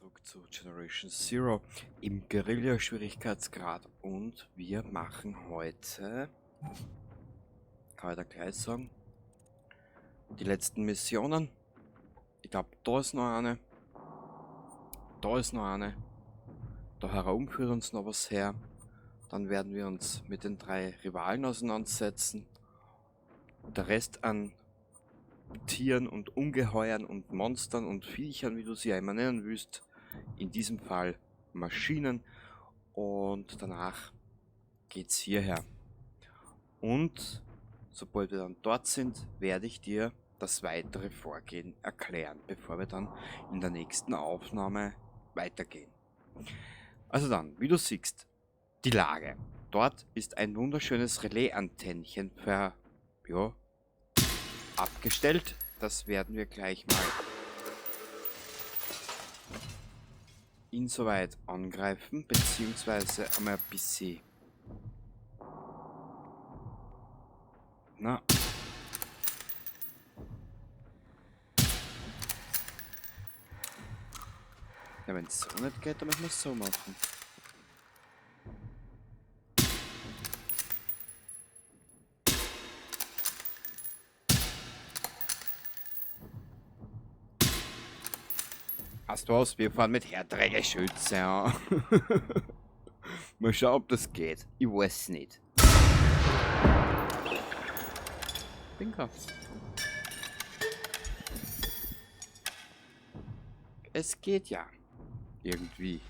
Zurück zu Generation Zero im Guerilla-Schwierigkeitsgrad und wir machen heute, kann ich da gleich sagen, die letzten Missionen. Ich glaube, da ist noch eine, da ist noch eine, da herum führt uns noch was her. Dann werden wir uns mit den drei Rivalen auseinandersetzen. Der Rest an Tieren und Ungeheuern und Monstern und Viechern, wie du sie ja immer nennen willst. In diesem Fall Maschinen. Und danach geht's hierher. Und sobald wir dann dort sind, werde ich dir das weitere Vorgehen erklären, bevor wir dann in der nächsten Aufnahme weitergehen. Also dann, wie du siehst, die Lage. Dort ist ein wunderschönes Relais-Antennchen abgestellt. Das werden wir gleich mal insoweit angreifen, beziehungsweise einmal ein bisschen. Na. Ja, wenn es so nicht geht, dann müssen wir es so machen. Weißt du was? Wir fahren mit Härteregelschütze, ja. Mal schauen, ob das geht. Ich weiß nicht. Bingo. Es geht ja. Irgendwie.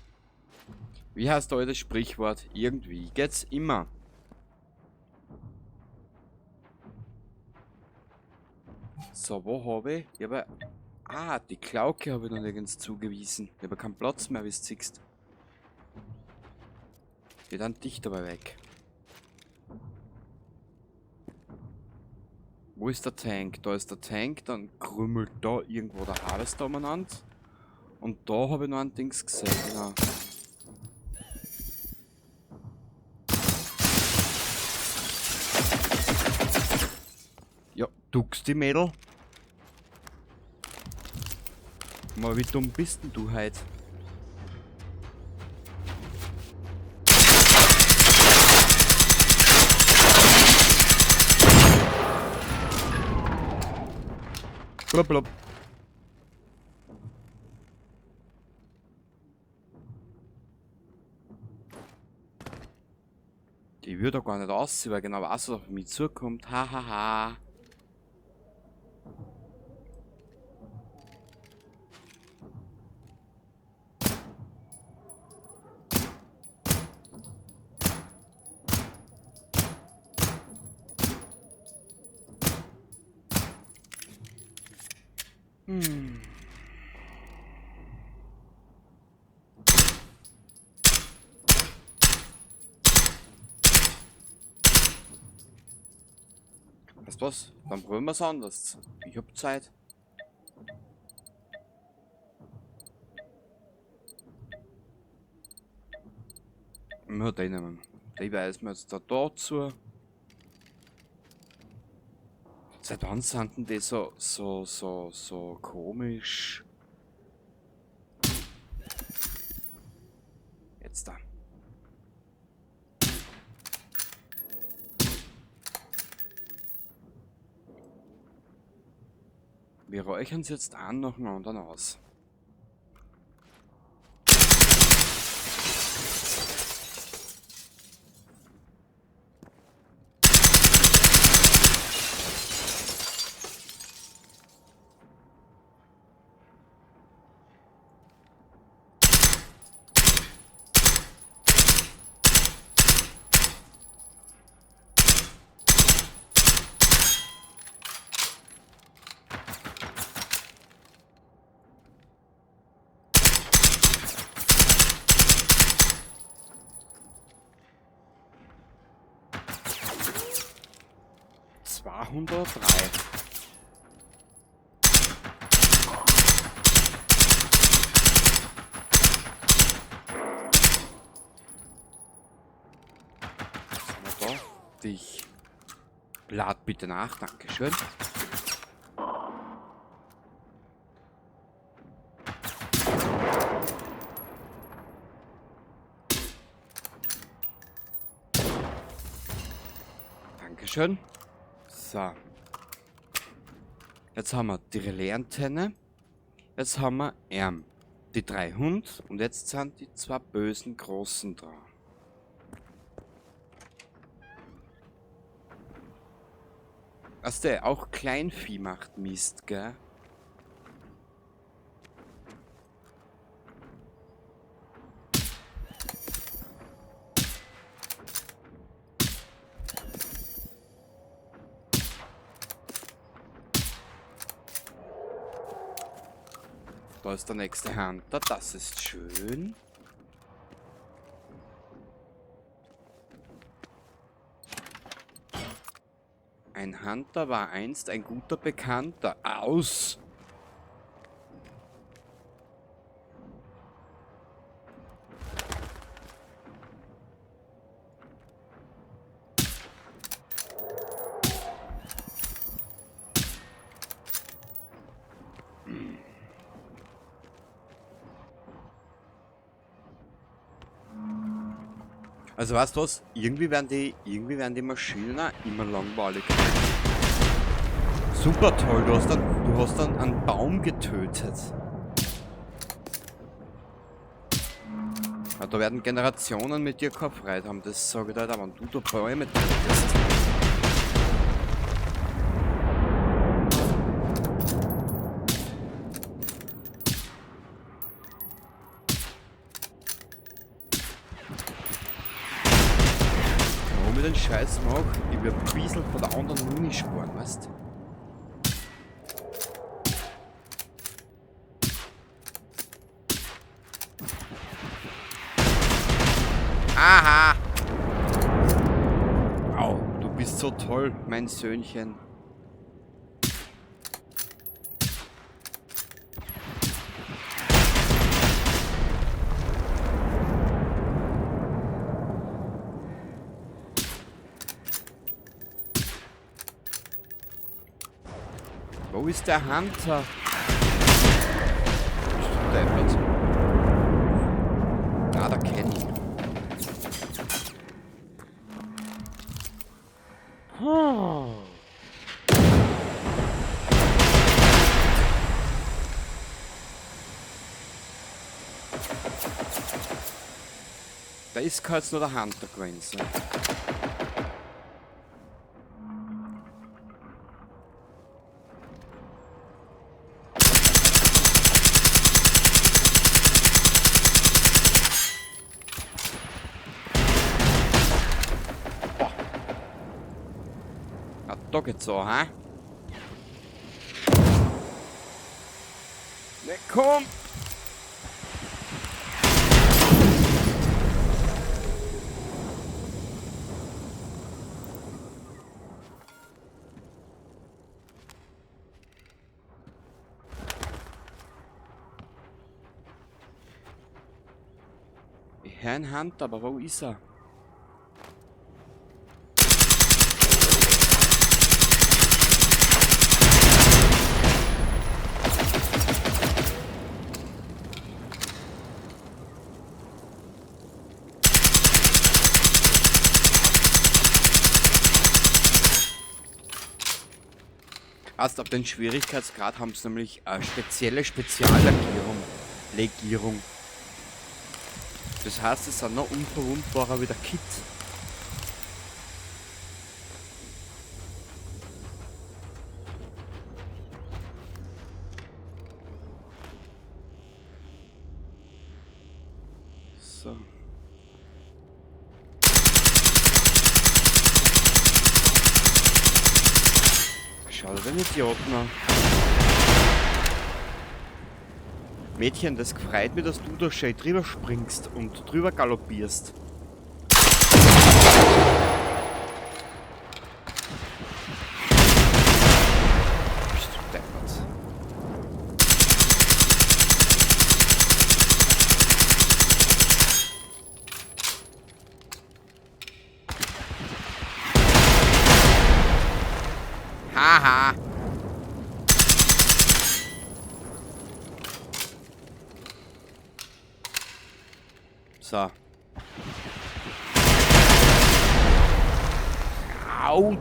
Wie heißt heute das Sprichwort? Irgendwie geht's immer. So, wo habe ich? Ich habe Ah, die Klauke habe ich noch nirgends zugewiesen. Ich habe keinen Platz mehr, wie du siehst. Geht dann dicht dabei weg. Wo ist der Tank? Da ist der Tank, dann krümmelt da irgendwo der Harvester umeinander. Und da habe ich noch ein Dings gesehen, genau. Ja, duckst die Mädel. Mal, wie dumm bist denn du heute? Blub, blub. Ich würde da gar nicht aussehen, weil genau weiß, was auf mich zukommt. Hahaha. Ha, ha. Weißt du was? Dann probieren wir's anders. Ich hab Zeit. Ja, den nehmen wir. Die weisen wir jetzt da dazu. Seit wann sind denn die so komisch? Jetzt da. Wir räuchern es jetzt an nach dem anderen aus. 203. Was haben wir da? Dich. Lad bitte nach, dankeschön. Dankeschön. So. Jetzt haben wir die Relais-Antenne. Jetzt haben wir R. Die drei Hund. Und jetzt sind die zwei bösen Großen dran. Also der auch Kleinvieh macht Mist, gell? Da ist der nächste Hunter, das ist schön. Ein Hunter war einst ein guter Bekannter. Aus! Also weißt du was? Irgendwie werden die Maschinen auch immer langweilig. Super toll, du hast dann einen Baum getötet. Ja, da werden Generationen mit dir keine Freude haben, das sage ich dir, wenn du da Bäume tötest. Warum ich den Scheiß mache, ich will ein bisschen von der anderen Muni sparen, weißt du? Aha! Au, du bist so toll, mein Söhnchen. Wo ist der Hunter? Bist du deppert? Ah, der Kenny. Da ist jetzt nur der Hunter gewesen. Boah. Ja, da geht's so, hä? Ne, komm! Ich hör einen Hunter, aber wo ist er? Erst auf den Schwierigkeitsgrad haben sie nämlich eine spezielle Speziallegierung. Legierung. Das heißt, es sind noch unverwundbarer wie der Kit. So. Schau dir den Idioten an. Mädchen, das freut mich, dass du da schön drüber springst und drüber galoppierst. Bist du deppert. Haha. So. Auto!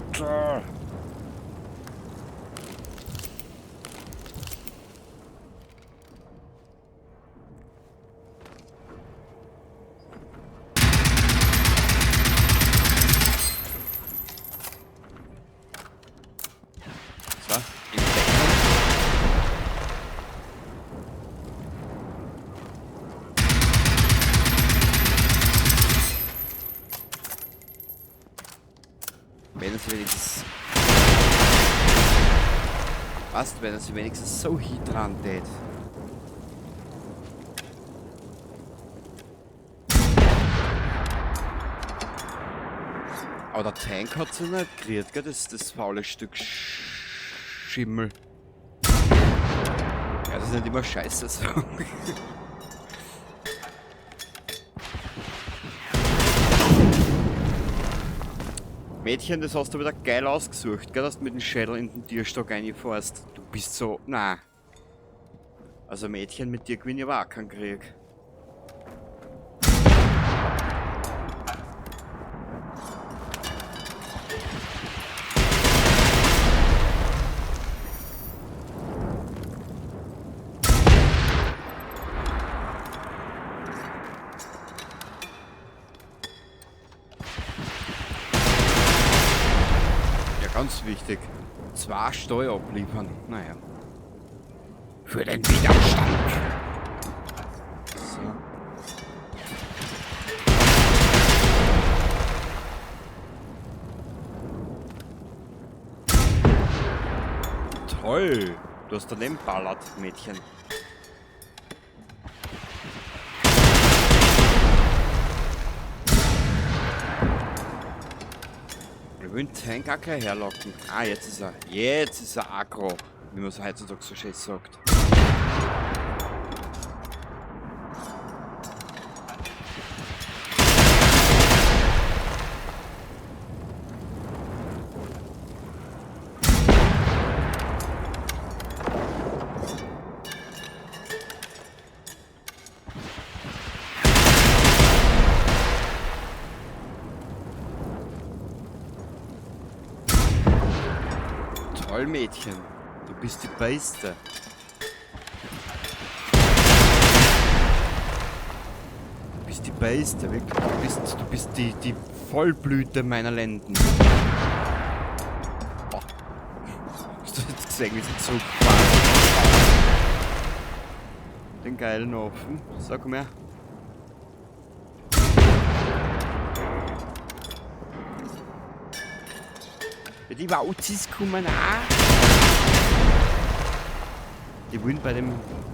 So, in Deckung. Wenn sie wenigstens... Was, wenn sie wenigstens so dran tät. Aber der Tank hat sie nicht gekriegt, gell? Das faule Stück Schimmel. Ja, das ist nicht immer scheiße sagen. Mädchen, das hast du wieder geil ausgesucht, gell, dass du mit dem Schädel in den Tierstock reinfährst. Du bist so... Na. Also Mädchen, mit dir gewinne ich aber auch keinen Krieg. Ja, ganz wichtig. 2 Steuer abliefern. Naja. Für den Widerstand. So. Toll. Du hast daneben ballert, Mädchen. Wir wollen den Tank auch gleich herlocken. Ah, jetzt ist er. Jetzt ist er aggro. Wie man es heutzutage so schön sagt. Toll, Mädchen. Du bist die Beste. Du bist die Beste, wirklich. Du bist die Vollblüte meiner Lenden. Boah. Hast du jetzt gesehen, wie sie zurückfahren? Den geilen Ofen. So, komm her. Ja, die Wauzis kommen auch. Die wollen bei dem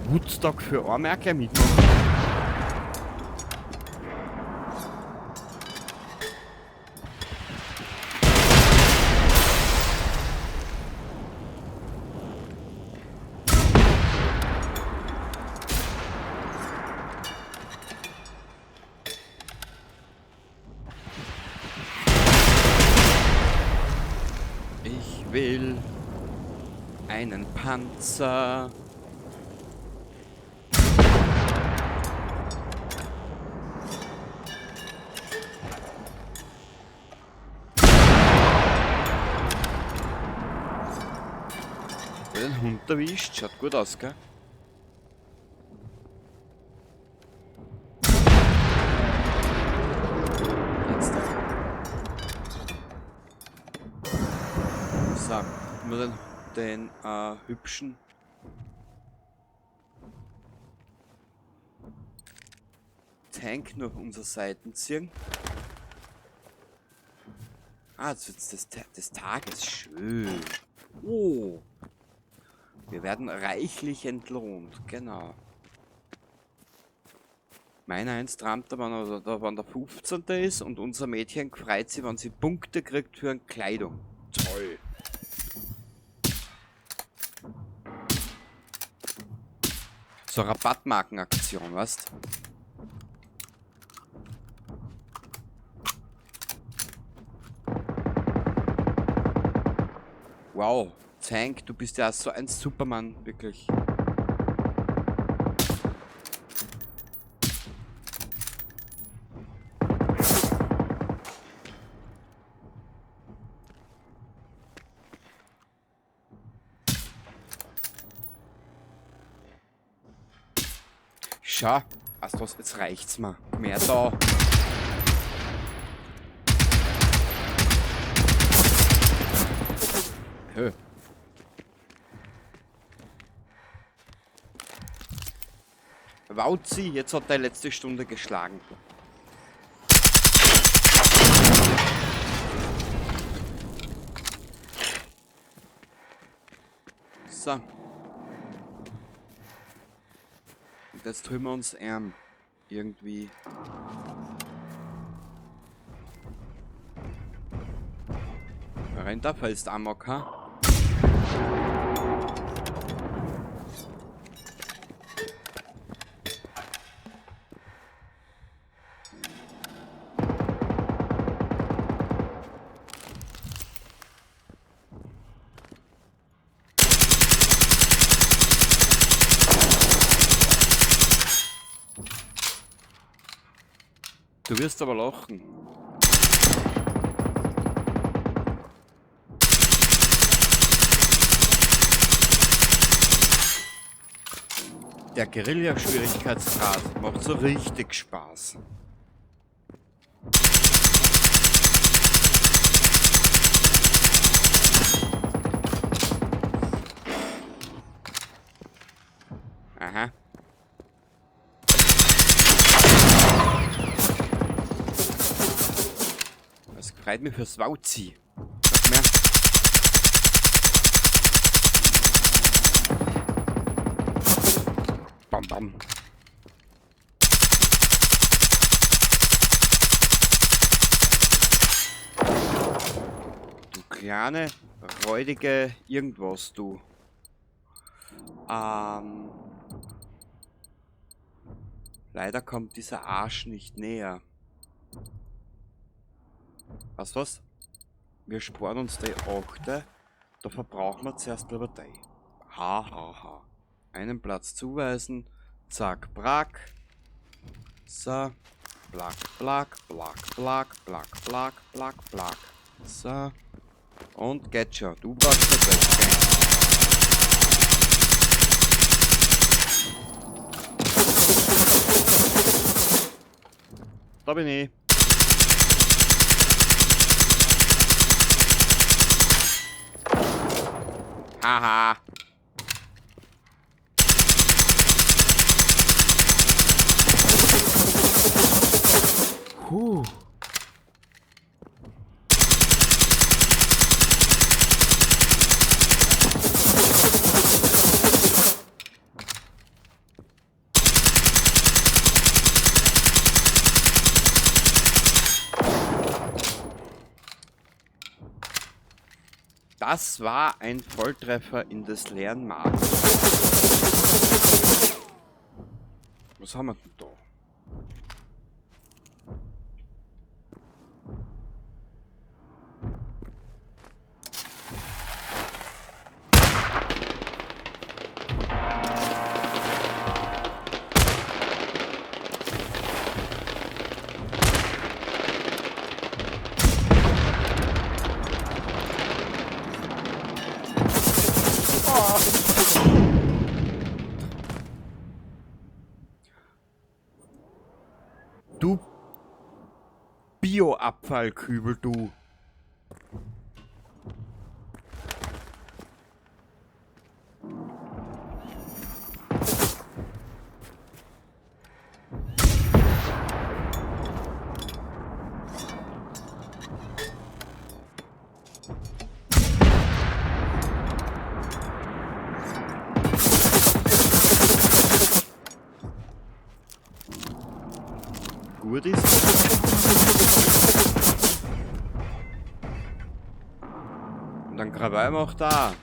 Woodstock für Arme auch gleich mitmachen. Ich will einen Panzer. Den Hund erwischt, schaut gut aus, gell? Jetzt. So, nur den hübschen Tank nur auf unsere Seiten ziehen. Ah, jetzt wird's des Tages schön. Oh. Wir werden reichlich entlohnt, genau. Meiner eins trampt, wenn er da, wenn der 15. ist und unser Mädchen freut sich, wenn sie Punkte kriegt für eine Kleidung. Toll. So eine Rabattmarkenaktion, weißt? Wow. Tank, du bist ja so ein Superman, wirklich. Schau, weißt du was, jetzt reicht's mir. Komm her da. Hö. Wauzi, jetzt hat deine letzte Stunde geschlagen. So. Und jetzt holen wir uns irgendwie. Rennt da fällst Amok, ha? Du wirst aber lachen. Der Guerilla-Schwierigkeitsgrad macht so richtig Spaß. Aha. Das freut mich fürs Wauzi. Sag mehr. Bam, bam. Du kleine, räudige irgendwas, du. Leider kommt dieser Arsch nicht näher. Weißt du was? Wir sparen uns die 8. Da verbrauchen wir zuerst lieber die. Ha, ha, ha. Einen Platz zuweisen. Zack, brack. So. Black, black, black, black, black, black, black, black. So. Und geht schon. Du brauchst nicht weg, gell? Da bin ich. Haha. Puh. Das war ein Volltreffer in des leeren Magens. Was haben wir denn da? Du Bio-Abfallkübel, du. Gut ist. Und dann Krawall macht da.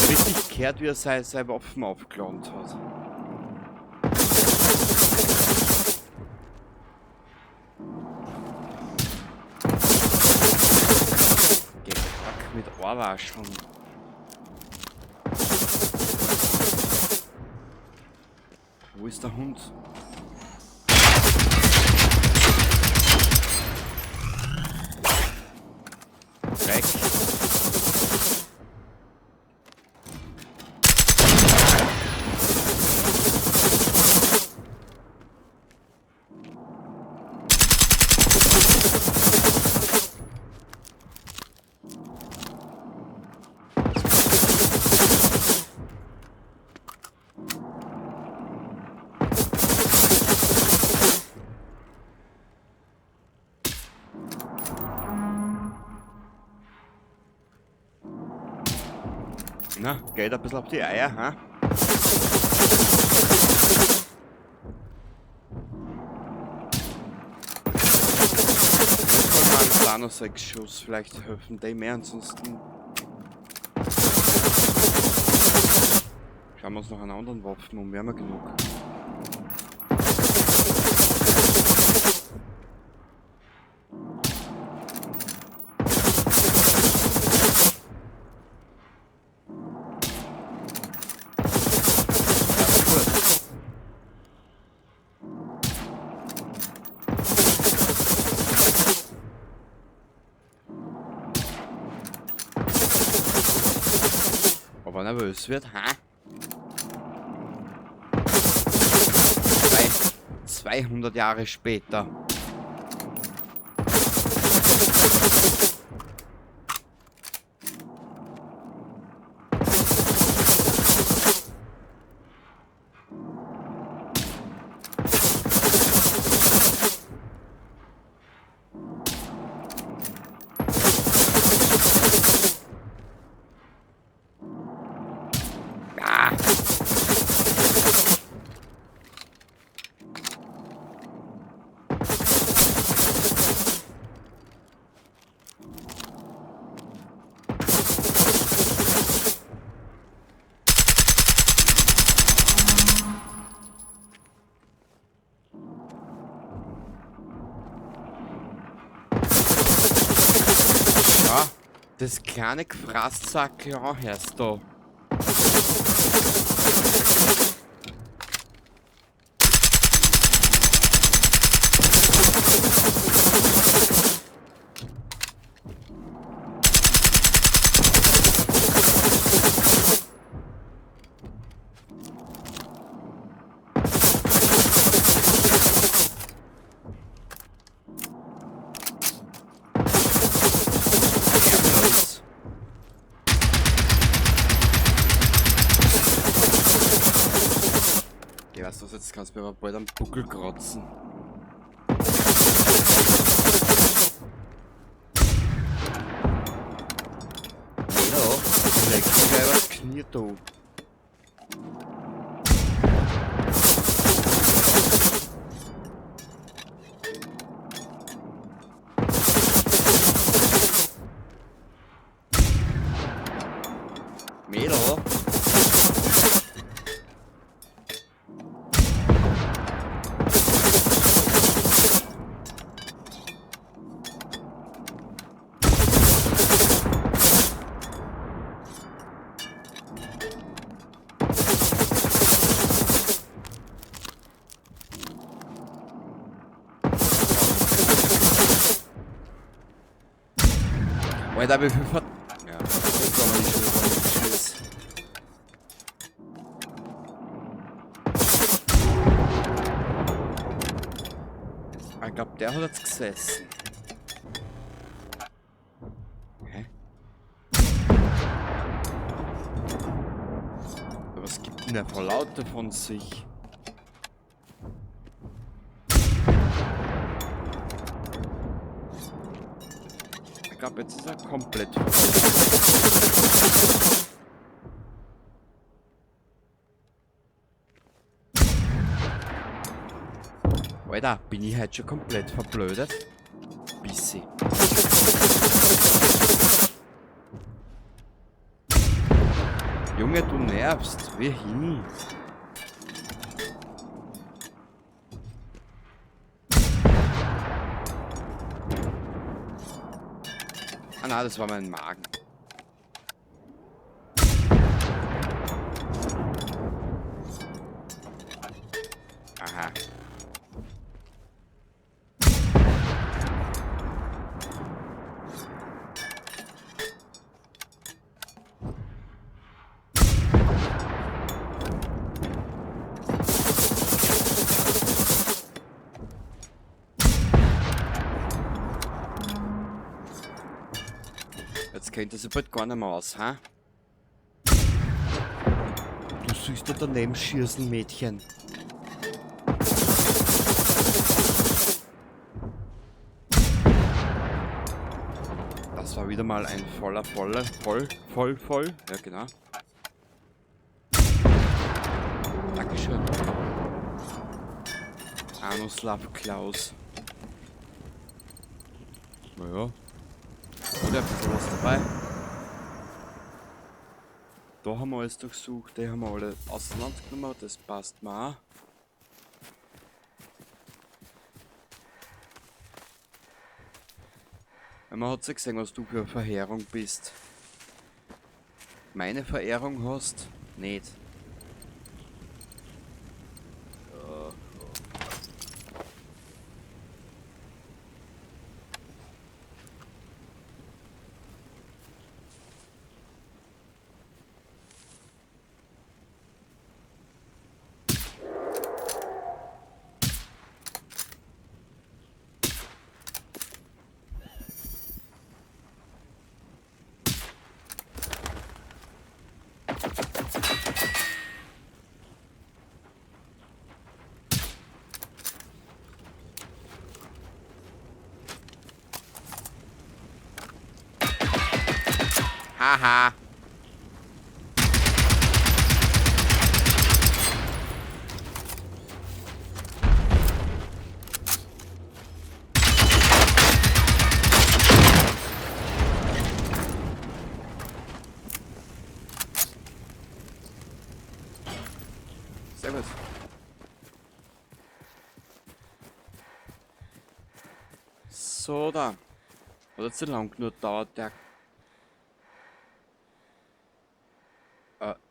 Richtig gehört, wie er seine Waffen aufgeladen hat. Mit Arwa schon. Wo ist der Hund? Weg. Na, geht ein bisschen auf die Eier, ha? Ich hol noch 6 Schuss, vielleicht helfen die mehr, ansonsten schauen wir uns noch einen anderen Waffen um, wir haben ja genug. Aber nervös wird, ha? 200 Jahre später. Ja, das kleine Gefraßsackel auch erst da. Weißt du was, jetzt kannst du mir aber bald am Buckel kratzen. Ja, leg dich gleich übers Knie da. Mädel. Alter, wie viel Ver... Ja, das war mal nicht schon wieder. Ich glaube, der hat jetzt gesessen. Hä? Aber was gibt denn der vor Laute von sich? Ich glaube, jetzt ist er komplett. Alter, bin ich heute schon komplett verblödet? Bissi. Junge, du nervst. Wie hin? Ah nein, das war mein Magen. Jetzt kennt er sich bald gar nicht mehr aus, ha? Du sollst da daneben schießen, Mädchen. Das war wieder mal ein voller, voller, voll, voll, voll. Ja, genau. Dankeschön. Anuslav Klaus. Naja. Oder ein bisschen was dabei. Da haben wir alles durchsucht, die haben wir alle auseinandergenommen, das passt mir auch. Man hat ja gesehen, was du für eine Verheerung bist. Meine Verehrung hast? Nicht. Ja. Haha. Sehr gut. So, da. Hat jetzt so lang nur dauert der.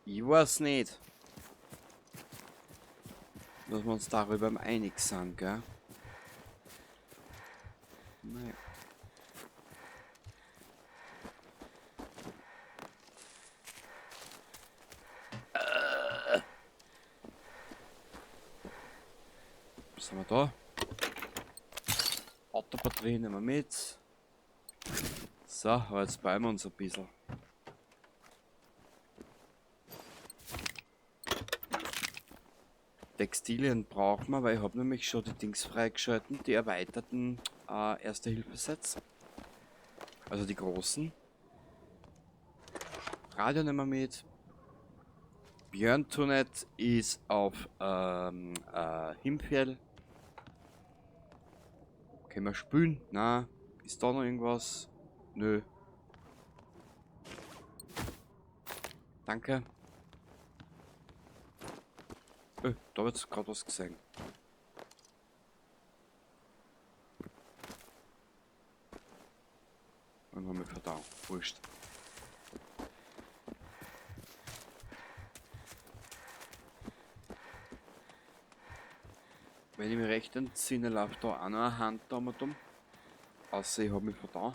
Ich weiß nicht. Dass wir uns darüber einig sind, gell? Naja. Was haben wir da? Autobatterie nehmen wir mit. So, aber jetzt beeilen wir uns ein bisschen. Textilien brauchen wir, weil ich hab nämlich schon die Dings freigeschalten, die erweiterten Erste-Hilfe-Sets. Also die großen. Radio nehmen wir mit. Björn Tunet ist auf Himfjell. Können wir spülen? Na, ist da noch irgendwas? Nö. Danke. Oh, da hab ich jetzt grad was gesehen. Dann haben wir verdammt. Wurscht. Wenn ich mich recht entsinne, läuft da auch noch eine Hand da mal dumm. Außer ich hab mich vertan.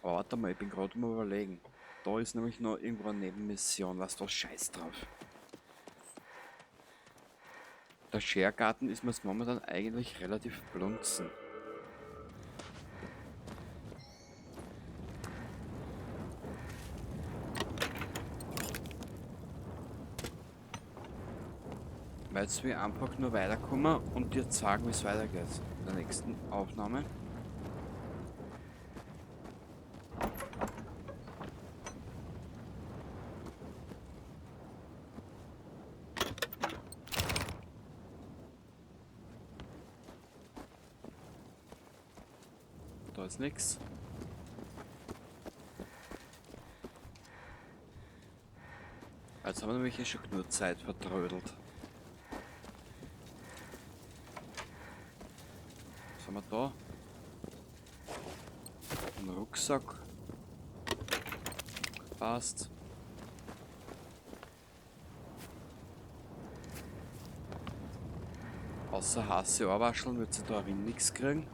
Aber warte mal, ich bin grad mal überlegen. Da ist nämlich noch irgendwo eine Nebenmission. Was da Scheiß drauf. Der Schergarten ist mir jetzt momentan eigentlich relativ blunzen. Weil jetzt wir einfach nur weiterkommen und dir zeigen, wie es weitergeht. In der nächsten Aufnahme. Da ist nix. Jetzt haben wir nämlich eh schon genug Zeit vertrödelt. Was haben wir da? Ein Rucksack. Passt. Außer heiße Ohrwascheln wird sie da drin nix kriegen.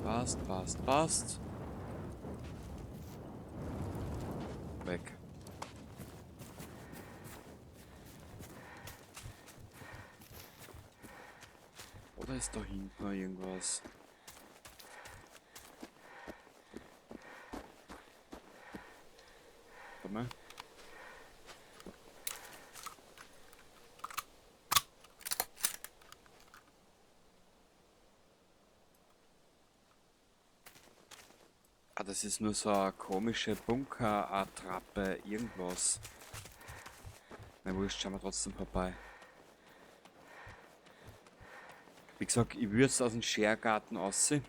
Passt, passt, passt. Weg. Oder ist da hinten noch irgendwas? mal. Ah, das ist nur so eine komische Bunker-Attrappe, irgendwas. Na wurscht, schauen wir trotzdem vorbei. Wie gesagt, ich würde es aus dem Schergarten aussehen.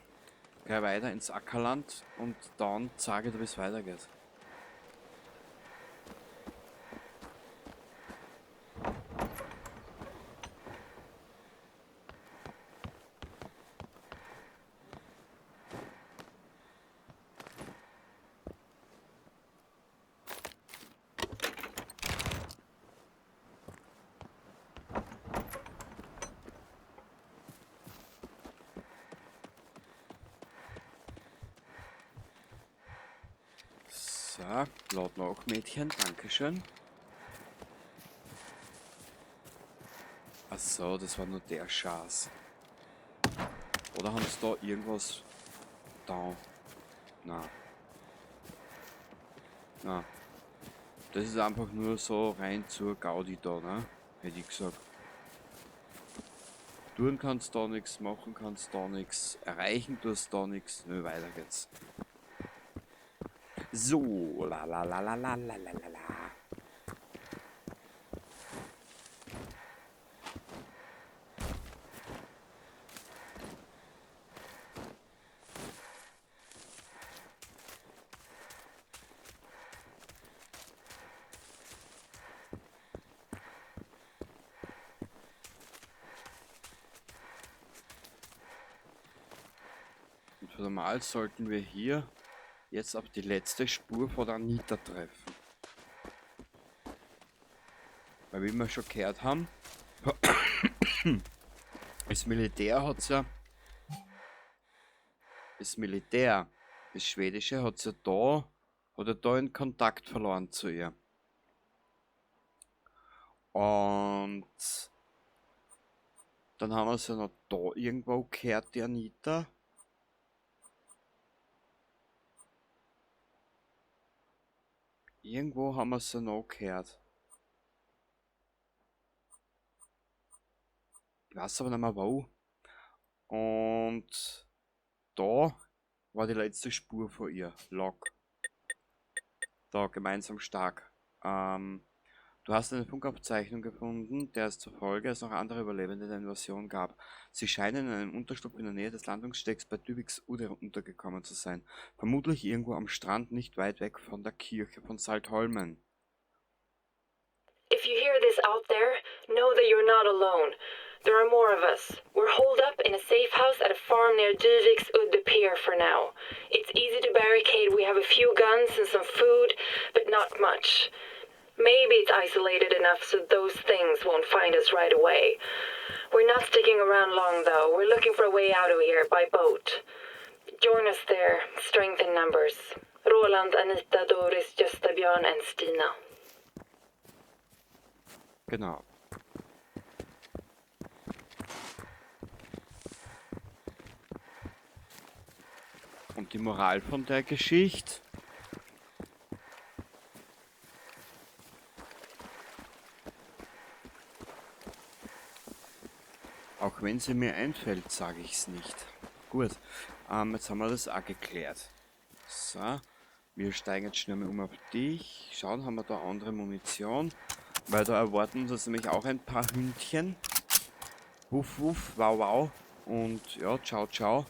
Gleich weiter ins Ackerland und dann zeige ich dir, wie es weitergeht. So, laut nach, Mädchen, dankeschön. Ach so, das war nur der Schatz. Oder haben sie da irgendwas da? Na. Na. Das ist einfach nur so rein zur Gaudi da, ne? Hätte ich gesagt. Tun kannst da nichts, machen kannst da nichts, erreichen tust da nichts. Nö, weiter geht's. So, la la la la la la la la la. Und normal sollten wir hier jetzt auf die letzte Spur von der Anita treffen. Weil wie wir schon gehört haben, das Militär hat's ja, das Militär, das Schwedische hat's ja da, hat ja da einen Kontakt verloren zu ihr. Und dann haben wir sie noch da irgendwo gehört, die Anita. Irgendwo haben wir sie noch gehört. Ich weiß aber nicht mehr wo. Und da war die letzte Spur von ihr. Log. Da, gemeinsam stark. Du hast eine Funkaufzeichnung gefunden, der es zufolge es noch andere Überlebende der Invasion gab. Sie scheinen in einem Unterschlupf in der Nähe des Landungsstecks bei Dyviks Udde untergekommen zu sein. Vermutlich irgendwo am Strand, nicht weit weg von der Kirche von Saltholmen. If you hear this out there, know that you're not alone. There are more of us. We're holed up in a safe house at a farm near Dyviks Udde Pier for now. It's easy to barricade. We have a few guns and some food, but not much. Maybe it's isolated enough so those things won't find us right away. We're not sticking around long, though. We're looking for a way out of here by boat. Join us there. Strength in numbers. Roland, Anita, Doris, Gösta, Björn and Stina. Genau. Und die Moral von der Geschichte? Auch wenn sie mir einfällt, sage ich's nicht. Gut, jetzt haben wir das auch geklärt. So, wir steigen jetzt schnell mal um auf dich. Schauen, haben wir da andere Munition? Weil da erwarten uns jetzt nämlich auch ein paar Hündchen. Wuff, wuff, wow, wow. Und ja, ciao, ciao.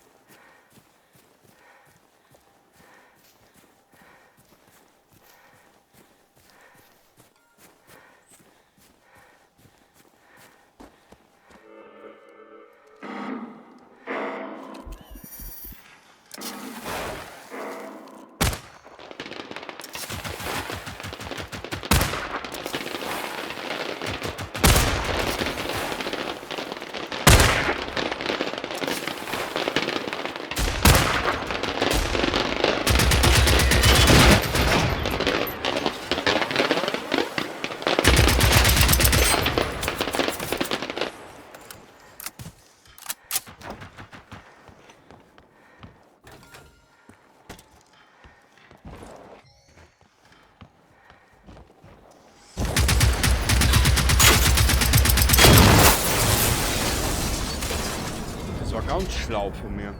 Ganz schlau von mir.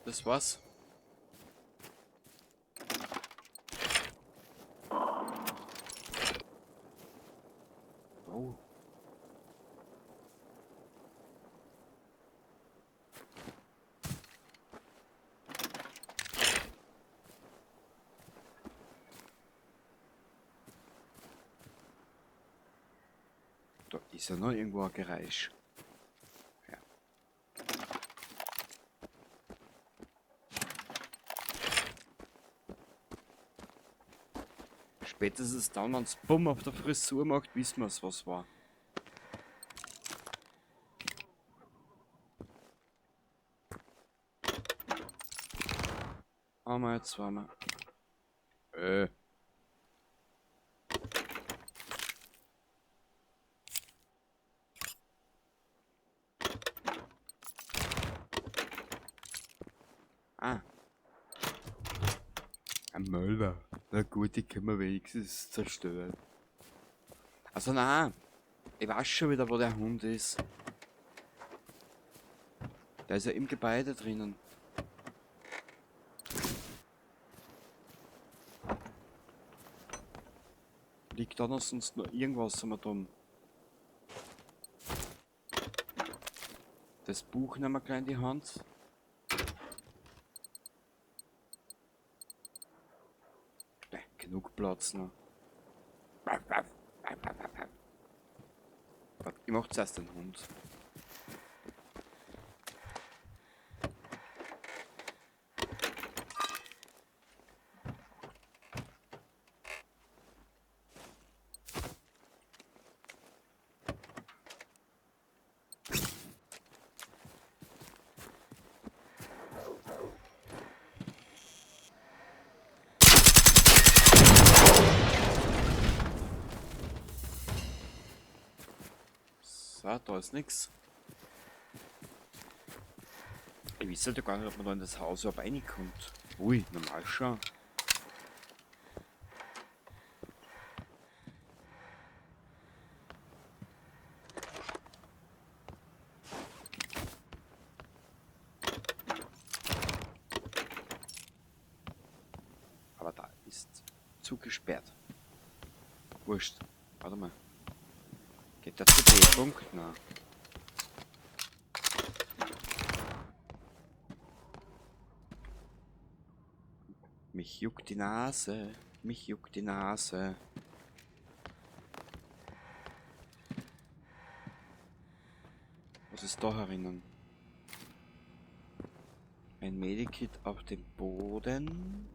Das war's. Oh. Da ist ja noch irgendwo ein Geräusch. Ja. Spätestens dann, wenn's Bumm auf der Frisur macht, wissen wir's, was war. Einmal, zweimal. Ah. Ein Mölber. Na gut, die können wir wenigstens zerstören. Also nein, ich weiß schon wieder, wo der Hund ist. Der ist ja im Gebäude drinnen. Liegt da noch sonst noch irgendwas am Atom? Das Buch nehmen wir gleich in die Hand. Ja, genug Platz noch. Warte, ich mach zuerst den Hund. So, da ist nix. Ich weiß halt gar nicht, ob man da in das Haus überhaupt reinkommt. Ui, normal schon. Aber da ist zugesperrt. Wurscht. Warte mal. Geht der zu B-Punkt? Nein. Mich juckt die Nase. Mich juckt die Nase. Was ist da herinnen? Ein Medikit auf dem Boden.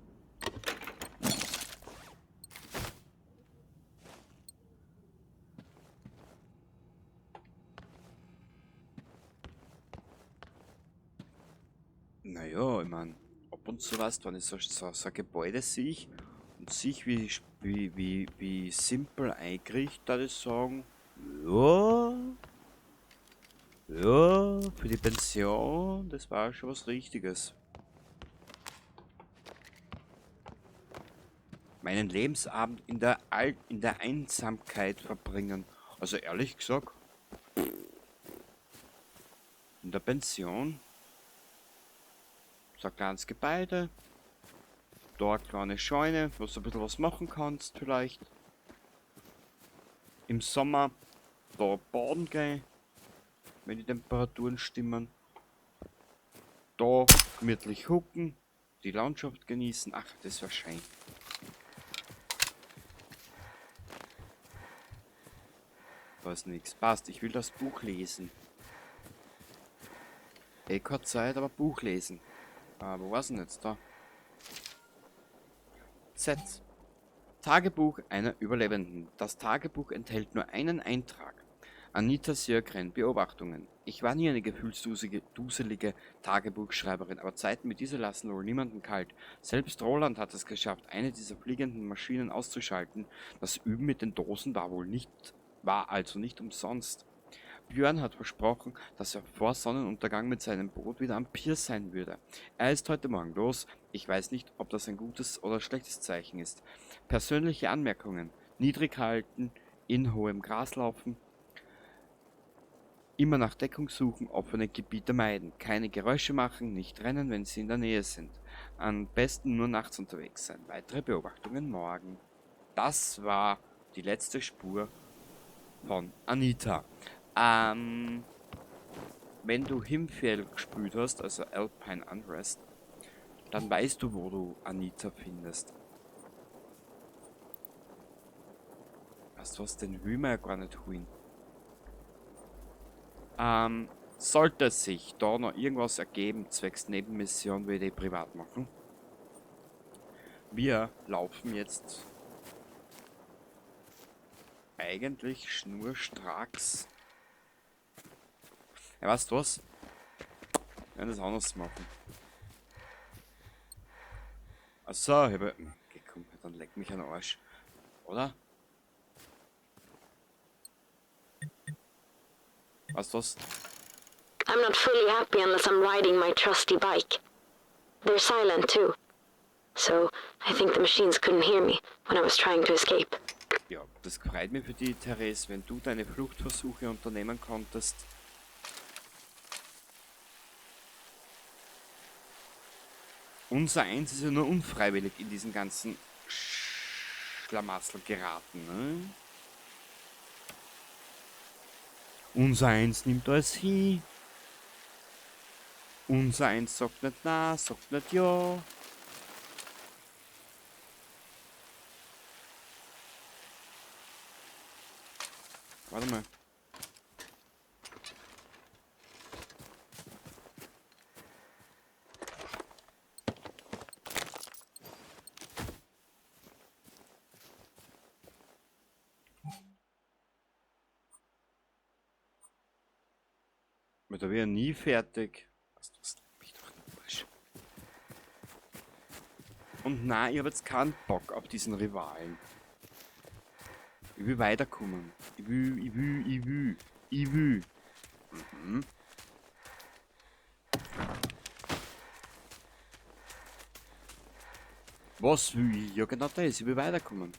Naja, ich mein, ab und zu weißt, wenn ich so ein Gebäude sehe und sehe, wie simpel eingerichtet, da ich sagen, ja, ja, für die Pension, das war schon was Richtiges. Meinen Lebensabend in der Einsamkeit verbringen. Also ehrlich gesagt, in der Pension. So ein kleines Gebäude, da eine kleine Scheune, wo du ein bisschen was machen kannst vielleicht. Im Sommer da baden gehen, wenn die Temperaturen stimmen. Da gemütlich hucken, die Landschaft genießen. Ach, das wär schön. Da ist nichts. Passt, ich will das Buch lesen. Eh, keine Zeit, aber Buch lesen. Wo war's denn jetzt da? Z. Tagebuch einer Überlebenden. Das Tagebuch enthält nur einen Eintrag. Anita Sjögren, Beobachtungen. Ich war nie eine gefühlsduselige Tagebuchschreiberin, aber Zeiten wie diese lassen wohl niemanden kalt. Selbst Roland hat es geschafft, eine dieser fliegenden Maschinen auszuschalten. Das Üben mit den Dosen war also nicht umsonst. Björn hat versprochen, dass er vor Sonnenuntergang mit seinem Boot wieder am Pier sein würde. Er ist heute Morgen los. Ich weiß nicht, ob das ein gutes oder schlechtes Zeichen ist. Persönliche Anmerkungen. Niedrig halten, in hohem Gras laufen, immer nach Deckung suchen, offene Gebiete meiden, keine Geräusche machen, nicht rennen, wenn sie in der Nähe sind. Am besten nur nachts unterwegs sein. Weitere Beobachtungen morgen. Das war die letzte Spur von Anita. Wenn du Himfjäll gespielt hast, also Alpine Unrest, dann weißt du, wo du Anita findest. Weißt du was, den will man ja gar nicht holen. Sollte sich da noch irgendwas ergeben, zwecks Nebenmission, würde ich privat machen. Wir laufen jetzt eigentlich schnurstracks. Ja, weißt du was? Wir werden das anders machen. Achso, ich hab... Okay, komm, dann leck mich an den Arsch. Oder? Weißt du was? I'm not fully happy unless I'm riding my trusty bike. They're silent too. So, I think the machines couldn't hear me when I was trying to escape. Ja, das freut mich für die, Therese, wenn du deine Fluchtversuche unternehmen konntest. Unser Eins ist ja nur unfreiwillig in diesen ganzen Schlamassel geraten, ne? Unser Eins nimmt alles hin. Unser Eins sagt nicht na, sagt nicht ja. Warte mal. Da wäre nie fertig. Was, das leck mich doch nicht Arsch. Und nein, ich hab jetzt keinen Bock auf diesen Rivalen. Ich will weiterkommen. Ich will, ich will, ich will. Ich will. Was will ich? Ja, genau das. Ich will weiterkommen.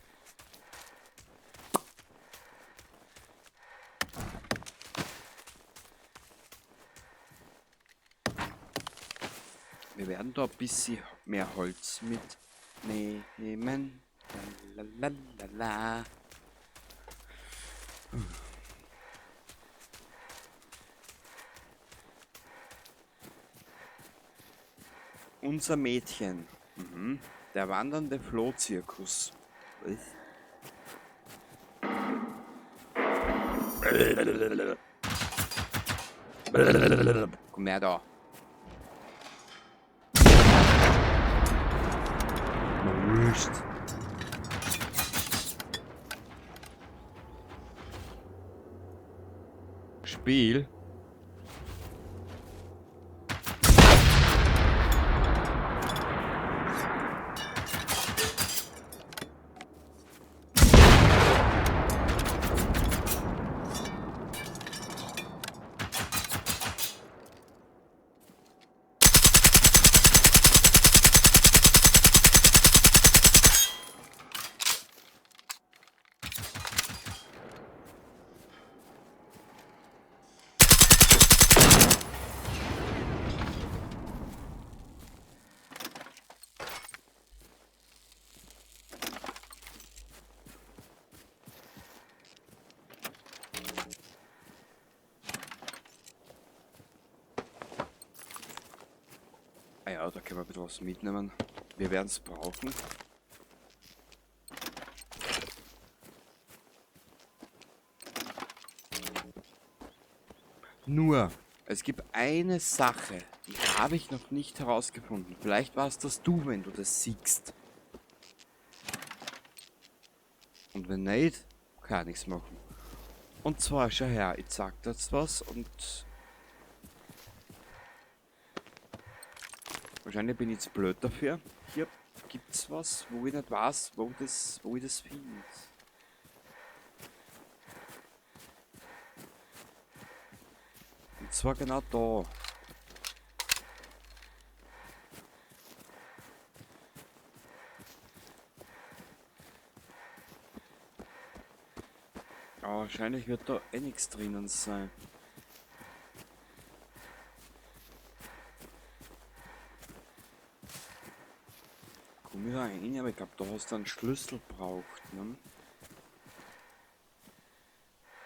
Wir werden da ein bisschen mehr Holz mitnehmen. Lalalala. Unser Mädchen. Der wandernde Flohzirkus. Was? Komm her da. Wurscht. Spiel. Ah ja, da können wir ein bisschen was mitnehmen. Wir werden's brauchen. Nur, es gibt eine Sache, die habe ich noch nicht herausgefunden. Vielleicht warst das du, wenn du das siehst. Und wenn nicht, kann ich nichts machen. Und zwar, schau her, ich zeig dir jetzt was und wahrscheinlich bin ich zu blöd dafür. Hier gibt's was, wo ich nicht weiß, wo ich das finde. Und zwar genau da. Aber wahrscheinlich wird da eh nichts drinnen sein. Komm ich da rein, aber ich glaub, da hast du einen Schlüssel braucht, ne?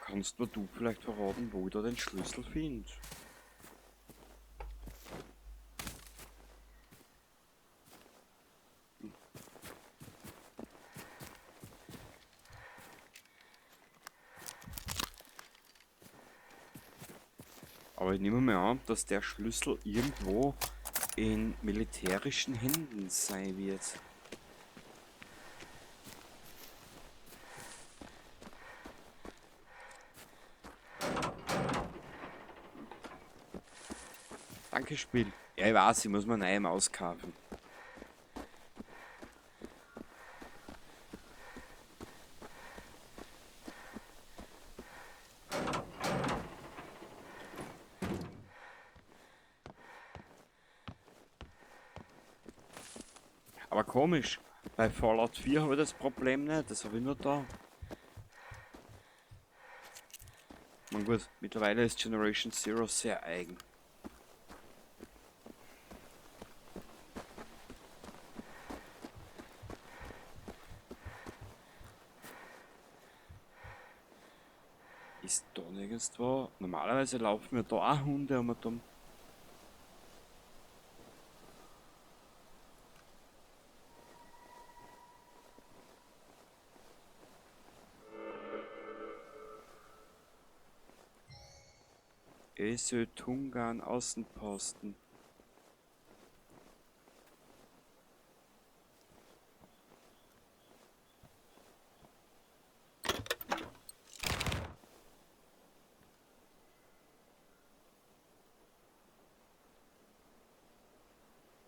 Kannst mir du vielleicht verraten, wo ich da den Schlüssel find? Aber ich nehme mal an, dass der Schlüssel irgendwo in militärischen Händen sein wird. Danke, Spiel. Ja, ich weiß, ich muss mir neue Maus kaufen. Aber komisch, bei Fallout 4 habe ich das Problem nicht, das habe ich nur da. Man gut, mittlerweile ist Generation Zero sehr eigen. Ist da nirgendwo? Normalerweise laufen mir da auch Hunde um und um. Esö-Tungan Außenposten.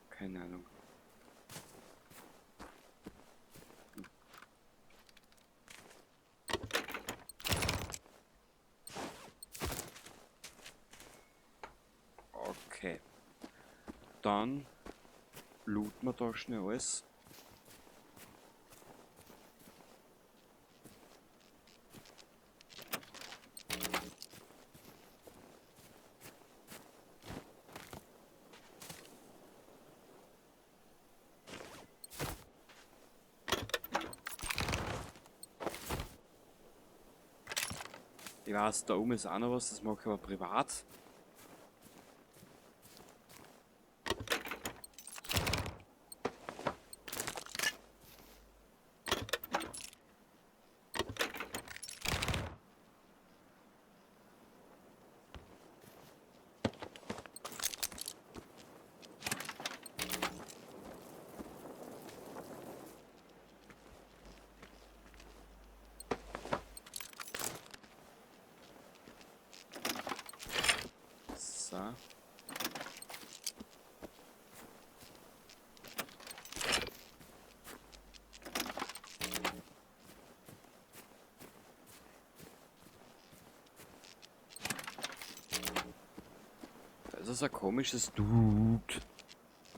Keine Ahnung. Okay. Dann looten wir da schnell alles. Ich weiß, da oben ist auch noch was, das mache ich aber privat. So. Das ist ein komisches Dude.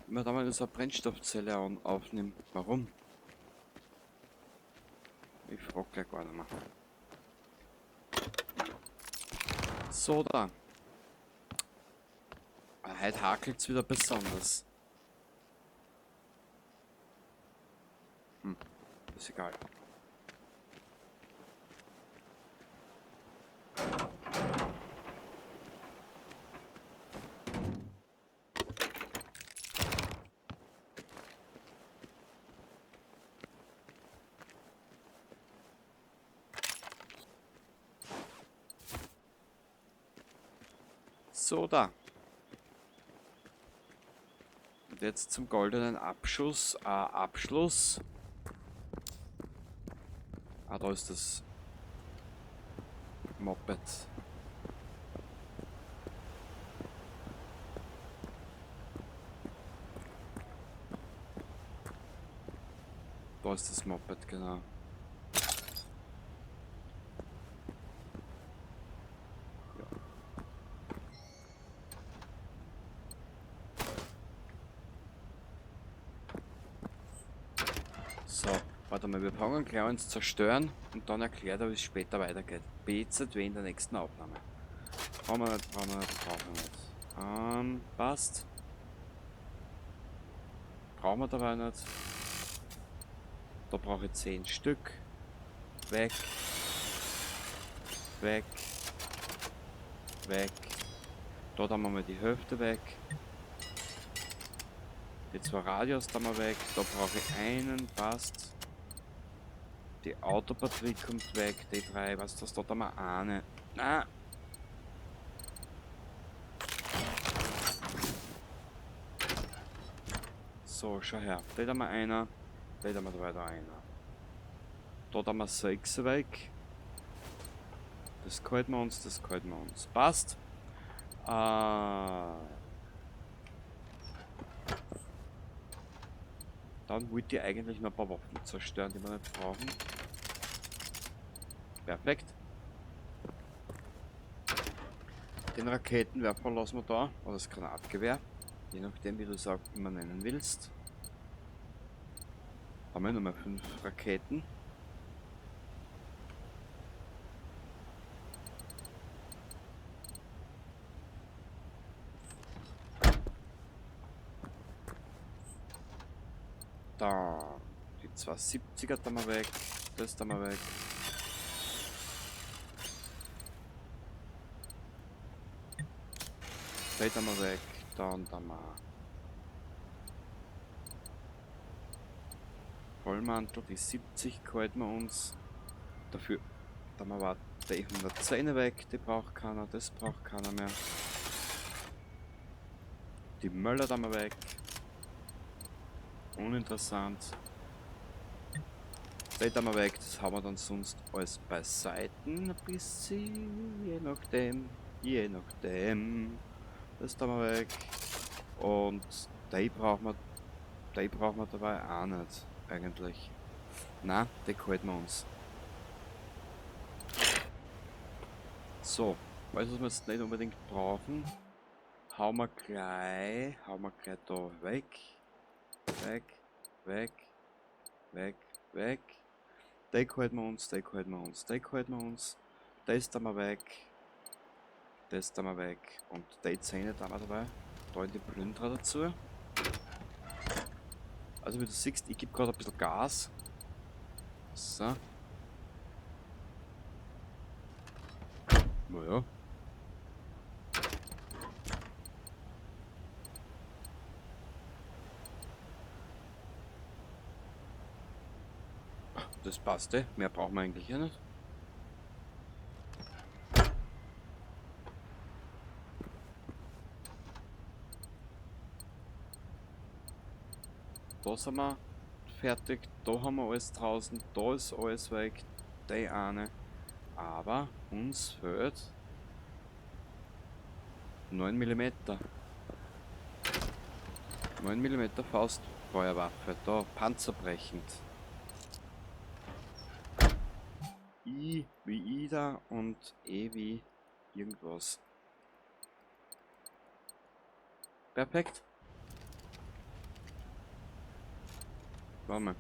Immer da mal so eine Brennstoffzelle aufnehmen. Warum? Ich frag gleich gar nicht mehr. So, da. Heute hakelt's wieder besonders. Ist egal. So, da. Und jetzt zum goldenen Abschuss, Abschluss. Ah, da ist das Moped. Da ist das Moped, genau. Ja. So, warte mal, wir fangen gleich an zu zerstören und dann erklärt er, wie es später weitergeht. BZW in der nächsten Aufnahme. Brauchen wir nicht, brauchen wir nicht, brauchen wir nicht. Passt. Brauchen wir dabei nicht. Da brauche ich 10 Stück. Weg. Weg. Weg. Dort haben wir mal die Hälfte weg. Die 2 Radios da mal weg. Da brauche ich einen. Passt. Die Autobatterie kommt weg. Die 3. Was ist das? Da haben wir eine. Na. So, schau her. Da haben wir einer. Da haben wir weiter einer. Dort haben wir 6 weg. Das gefällt mir uns, das gefällt mir uns. Passt. Dann wollte ich eigentlich noch ein paar Waffen zerstören, die wir nicht brauchen. Perfekt. Den Raketenwerfer lassen wir da. Oder das Granatgewehr. Je nachdem, wie du es auch immer nennen willst. Haben wir nochmal 5 Raketen. Da, die 270er da mal weg, das da mal weg. Das da mal weg, da und da mal. Vollmantel, die 70 halten wir uns. Dafür, da mal war die 110 weg, die braucht keiner, das braucht keiner mehr. Die Möller da mal weg. Uninteressant. Das da mal weg, das haben wir dann sonst alles beiseite. Ein bisschen, je nachdem, je nachdem. Das da mal weg. Und die brauchen wir dabei auch nicht. Eigentlich. Na, die halten wir uns. So, weißt du, was wir jetzt nicht unbedingt brauchen? Hauen wir gleich da weg. Weg, weg, weg, weg. Die halten wir uns, die halten wir uns, die halten wir uns. Das da mal weg. Das da mal weg. Und die Zähne da mal dabei. Da in die Plünderer dazu. Also wie du siehst, ich gebe gerade ein bisschen Gas. So. Naja. Das passt, eh. Mehr brauchen wir eigentlich hier nicht. Da sind wir fertig, da haben wir alles draußen, da ist alles weg, die eine. Aber uns fehlt 9 Millimeter. 9 Millimeter Faustfeuerwaffe, da panzerbrechend. I wie Ida und E wie irgendwas. Perfekt. Warte mal.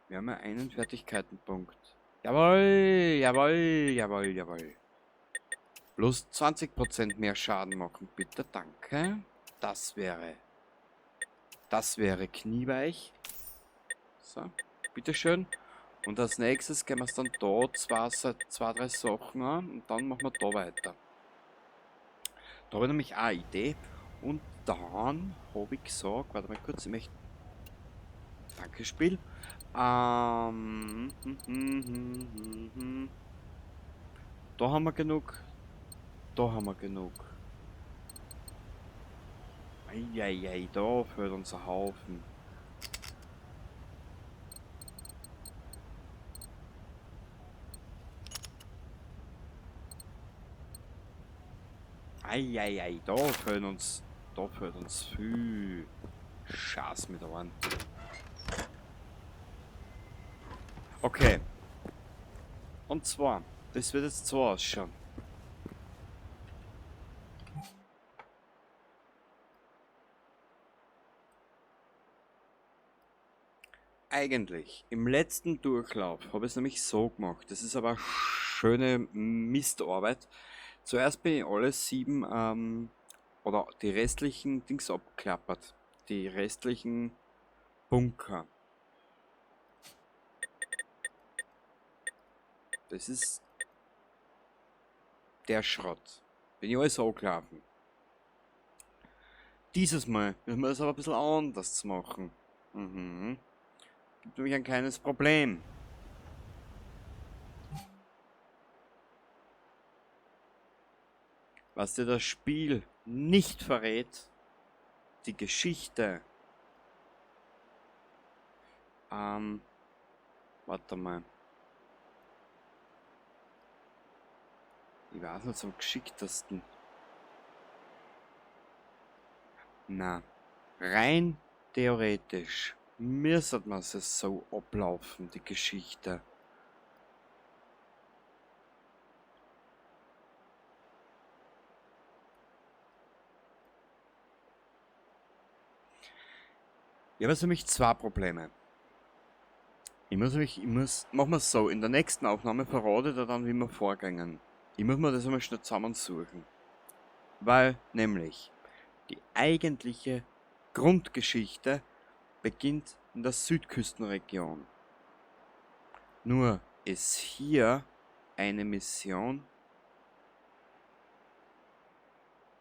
Wir haben ja einen Fertigkeitenpunkt. Jawohl, jawohl, jawohl, jawohl. Plus 20% mehr Schaden machen, bitte, danke. Das wäre knieweich. So, bitteschön. Und als nächstes gehen wir es dann da zwei, drei Sachen an und dann machen wir da weiter. Da habe ich nämlich auch eine Idee. Und dann habe ich gesagt, warte mal kurz, ich möchte... Danke, Spiel. Da haben wir genug. Da haben wir genug. Eieiei, da fehlt uns ein Haufen. Eieiei, da fehlt uns viel Schaß mit an. Okay. Und zwar, das wird jetzt so ausschauen. Eigentlich, im letzten Durchlauf habe ich es nämlich so gemacht. Das ist aber schöne Mistarbeit. Zuerst bin ich alle 7 oder die restlichen Dings abgeklappert. Die restlichen Bunker. Das ist der Schrott. Bin ich alles angelaufen. Dieses Mal müssen wir das aber ein bisschen anders machen. Gibt nämlich ein kleines Problem. Was dir das Spiel nicht verrät, die Geschichte. Warte mal. Ich weiß nicht, am geschicktesten. Na, rein theoretisch müsste man es so ablaufen, die Geschichte. Ich habe jetzt nämlich zwei Probleme. Machen wir es so, in der nächsten Aufnahme verrate ich dir dann, wie wir vorgängen. Ich muss mir das einmal schnell zusammensuchen. Weil nämlich die eigentliche Grundgeschichte beginnt in der Südküstenregion. Nur ist hier eine Mission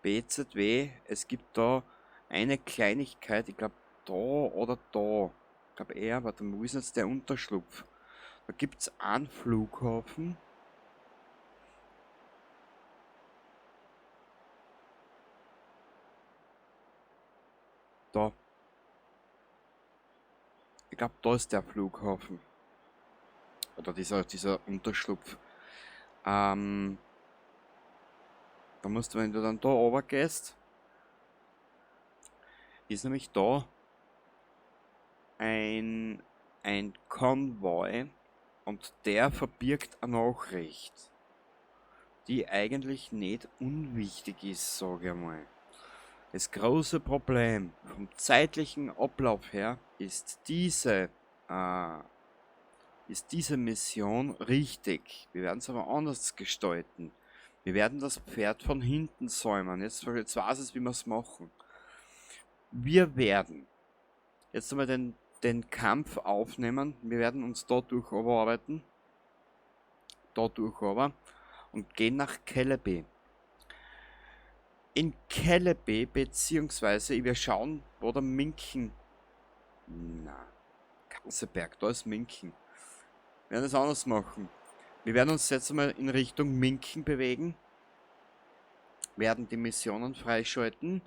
BZW, es gibt da eine Kleinigkeit, ich glaub da oder da. Ich glaub eher, warte mal, wo ist denn jetzt der Unterschlupf? Da gibt's einen Flughafen. Da. Ich glaub, da ist der Flughafen. Oder dieser Unterschlupf. Da musst du, wenn du dann da runter gehst, ist nämlich da ein Konvoi und der verbirgt eine Nachricht, die eigentlich nicht unwichtig ist, sag ich mal. Das große Problem vom zeitlichen Ablauf her ist diese Mission richtig. Wir werden es aber anders gestalten. Wir werden das Pferd von hinten säumen. Jetzt weiß es, wie wir es machen. Wir werden jetzt einmal den Kampf aufnehmen. Wir werden uns da durcharbeiten. Da durch aber. Und gehen nach Kellerby. In Kellerby, beziehungsweise wir schauen, wo der Minken... Na, Kasseberg, da ist Minken. Wir werden das anders machen. Wir werden uns jetzt einmal in Richtung Minken bewegen. Werden die Missionen freischalten.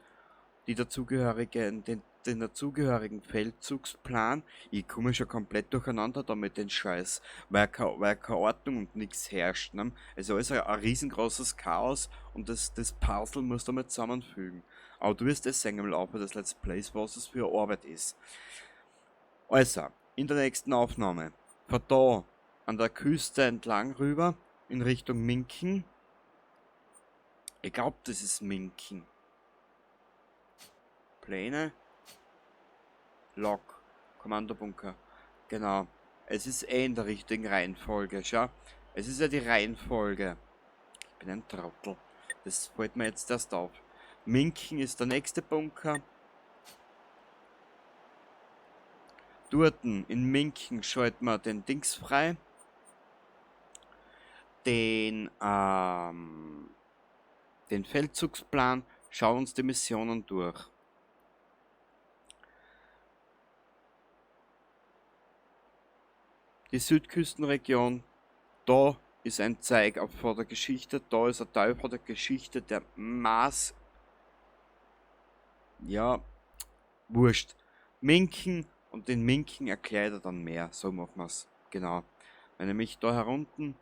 Die dazugehörigen, den, den dazugehörigen Feldzugsplan. Ich komme schon komplett durcheinander da mit den Scheiß, weil keine Ordnung und nichts herrscht. Ne? Also alles ein riesengroßes Chaos und das Puzzle musst du mal zusammenfügen. Aber du wirst es sehen im Laufe des Let's Plays, was es für Arbeit ist. Also, in der nächsten Aufnahme, von da an der Küste entlang rüber in Richtung Minken. Ich glaub, das ist Minken. Pläne. Lok. Kommandobunker. Genau. Es ist eh in der richtigen Reihenfolge, schau. Es ist ja die Reihenfolge. Ich bin ein Trottel. Das fällt mir jetzt erst auf. Minken ist der nächste Bunker. Dorten in Minken schalten wir den Dings frei. Den Feldzugsplan. Schauen uns die Missionen durch. Die Südküstenregion, da Ist ein Zeig auch von der Geschichte, da ist ein Teil von der Geschichte, der Maß. Ja, wurscht. Minken und den Minken erklärt er dann mehr. So machen wir's. Genau. Weil nämlich da herunten